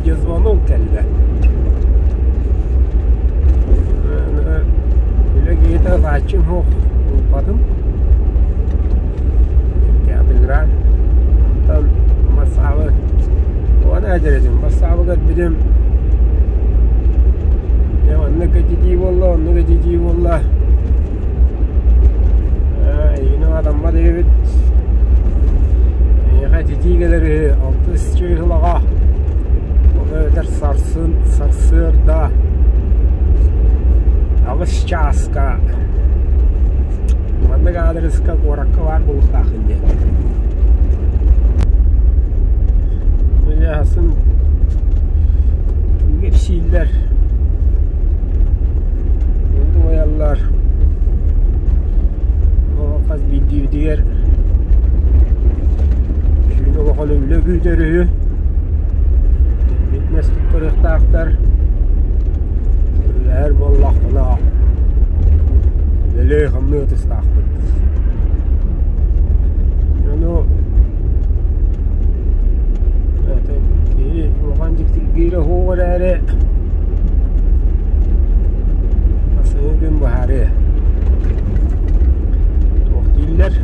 Видеозвонок кэллэ. Үлэ киһитэ ылааччым суох ылбатым. Театрыгыраан. Онтон бассаабы уона этэр этим. Бассаабы көрбүтүм. Дьэ маннык этитии буолла, оннук этитии буолла. Эйигин аатаммат эбит. Эйиэхэ этитии кэлэр үһү алтыс чыыһылаҕа. Ол эбэтэр сарсын сарсыарда 8 чааска маннык аадырыска куоракка баар буолуохтааххын диэн. Дьэ кэпсииллэр, туойаллар. Хас биирдиибитигэр сүүнэ улахан үлэ күүтэр үһү. Фитнес туттарыахтаахтар. Үлэһэр буоллахпына үлэлии-хамныы ытыстаахпыт. Ону киһи улахан дьиктиргиирэ суох эрээри Саҥа күн быһаарыа. Туох дииллэр?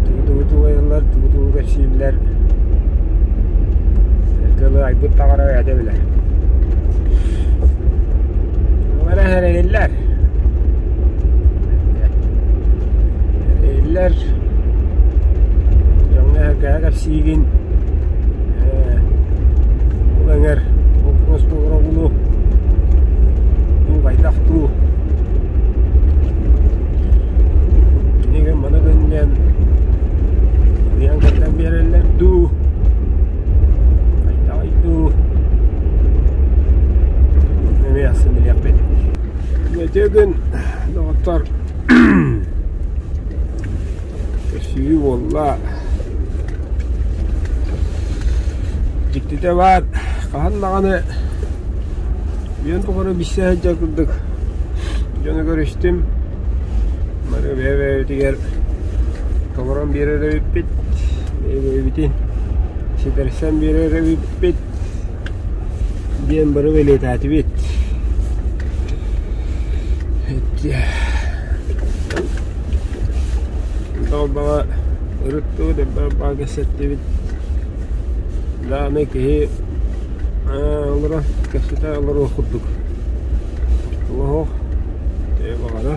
Тугу-тугу туойаллар, тугу-тугу кэпсииллэр. Тылы айбыт таҥара бэйэтэ билэр. Ол эрэ эрэйиллэр. Эрэйиллэр. Дьоҥҥо эһэргэһэ кэпсиигин. Ол эҥэр боппуруос буолара буолуо. Дуу хайдах дуу. Кинигэ маны гын диэн ыйан кэрдэн биэрэллэр дуу. Хайдаҕый дуу. Эмиэ ахсын билиэхпит. Үтүө күн, доҕоттор. Көрсүһүү буолла. Дьиктитэ баар, хаһан даҕаны үйэн тухары билсэ сылдьар курдук дьону көрүстүм. Бары бэйэ-бэйэбитигэр толорон биэрэр эбиппит, бэйэ-бэйэбитин ситэрсэн биэрэр эбиппит диэн бары бэлиэтээтибит. Долбаҕа ырыттыбыт, элбэх кэпсэттибит. Даҕаны киһи олоро кэпсэтэ олоруох курдук. Олоһуох ээ баҕара.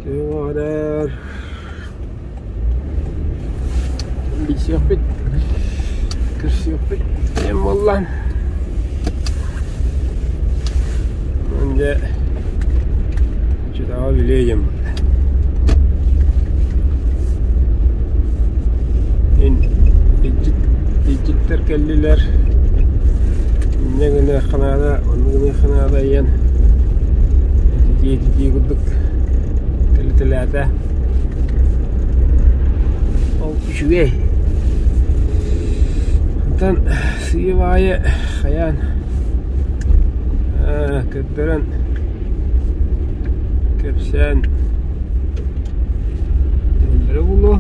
Төһө баҕарар билсиэхпит, көрсүөхпүт диэн буолла. Дьэ, чутаҕа билиэ диэн буолла. Илдьиттэр кэллилэр. Инньэ гыныахха наада, оннук гыныахха наада диэн этитии-этитии курдук кэлитэлээтэ. Ол үчүгэй. Онтон сыыйа-баайы хайаан көрдөрөн кэпсээн тиһэллэрэ буолуо.